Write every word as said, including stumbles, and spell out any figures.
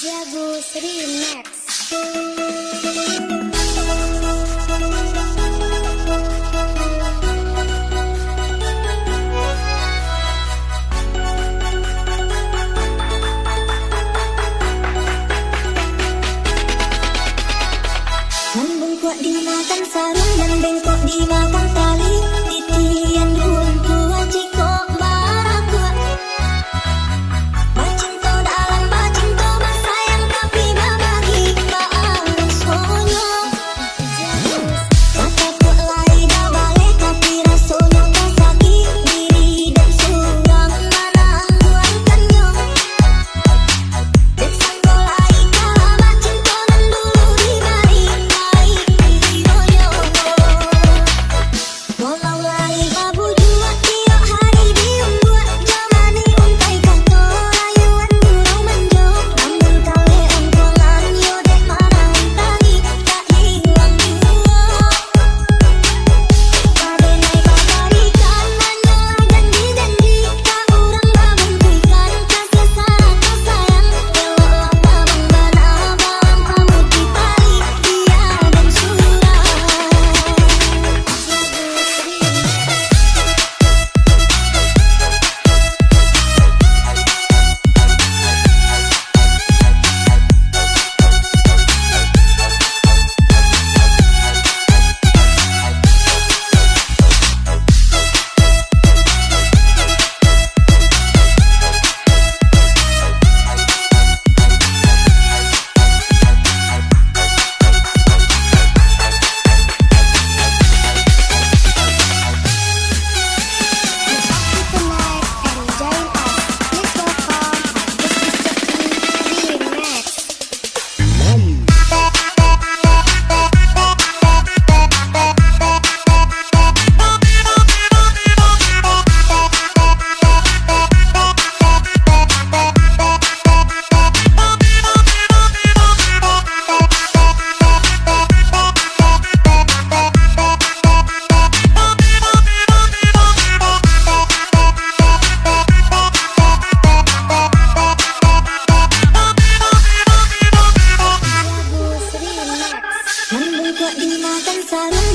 Jagus Remix. Nan bungkuak dimakan sarung, nan bengkok dimakan tali. Titian runtuah jikok barakuak. Bacinto dalam bacinto basayang, tapi babagi baa rasonyo. Batakuak lai dak baleh, tapi rasonyo tasakik diri dan surang manangguangkannyo. Dek sangko lai kalah bacinto nan dulu dibari, lai dinoyo. Walau lai babujuak, tiok hari diumbuak, jo mani untai kato, rayuan gurau manjo, namun kalek ongkongan yo dek manahan tali, tak hilang juo. Padenai babarikan, hanyolah janji-janji, ka urang babuntuikan, kasih sarato sayang, eloklah tabang bana, balam amuti tali, dia dan surang. Nan bungkuak dimakan sarung,